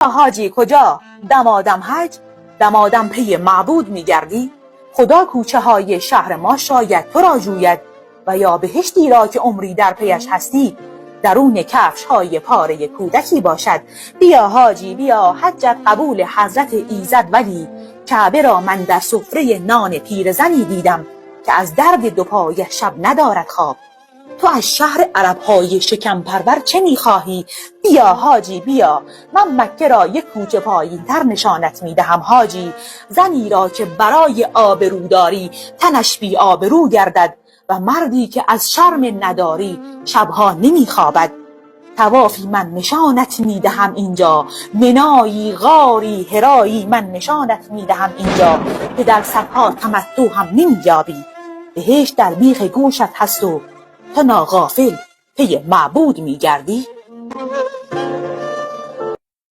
حاجی کجا؟ دمادم حج، دمادم پی معبود میگردی؟ خدا کوچه های شهر ما شاید تو را جوید و یا بهشتی را که عمری در پیش هستی درون کفش های پاره کودکی باشد. بیا حاجی بیا، حجت قبول حضرت ایزد، ولی کعبه را من در سفره نان پیرزنی دیدم که از درد دو پایش شب ندارد خواب. تو از شهر عرب های شکم پرور چه میخواهی؟ بیا حاجی بیا، من مکه را یک کوچه پایین تر نشانت میدهم. حاجی، زنی را که برای آبروداری تنش بی آبرو گردد و مردی که از شرم نداری شبها نمیخوابد. طوافی من نشانت میدهم اینجا، منایی، غاری، حرایی من نشانت میدهم اینجا که در صدها تمتع هم نمییابی. بهشت در بیخ گوشت هست و تو ناغافل پی معبود میگردی.